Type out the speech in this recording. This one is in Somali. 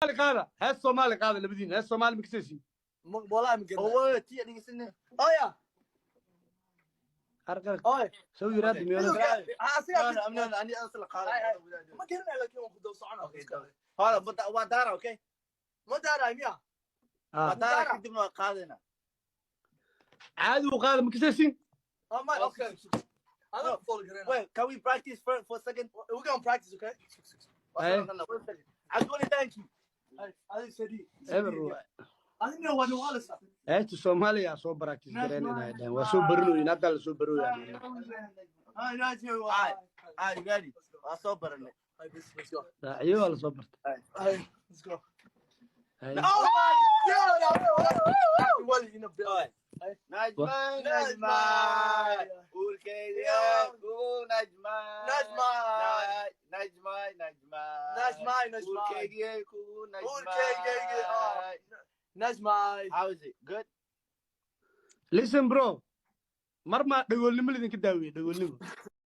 Qaada hees Soomaali, qaada labadiin hees Soomaali ma kasaysiin? Wallahi ma Oh, garanayo. wait, tii dhegeysanay. Oh yeah. Qarqar Oy. soo yiraahdo miyona. Ah, No, no, I'm not. Ani asla qaada. Ay, ay. Ma garanayo, laakiin waan ku daba soconaa. Okay, hold on, but waa daara, okay? Ma daaraay miya? Waa daara, kadibna waa qaadayna. Caadi u qaada, ma kasaysiin? Oh my, okay. I don't follow garanayo. Wait, can we practice for a second? We're gonna practice, okay? Hey. One second. Abdul, thank you. Hey, adiga sadi. Eber waay. Adiga waa nuwaalisa. Heesta Soomaaliya soo practice gareynayna ay dhaheen, waa soo barinooyin, hadda la soo barooyaa. Ay, Najmi. Ay, ay, ready. Waa soo baranay. Hey, let's go. Raaciyo waa la soo bartay. Hey, let's go. Hey. Oh my God! Wali in the building. Najma, Najma. Uurkeyga, Najma. Najma. Najma, Najma. Najma, Najma. Uurkeyga, ku Najma. Uurkeyga, ah. Najma. How is it? Good? Listen, bro, mar maa dhagoolnimo lidinka daaweeye, dhagoolnimo?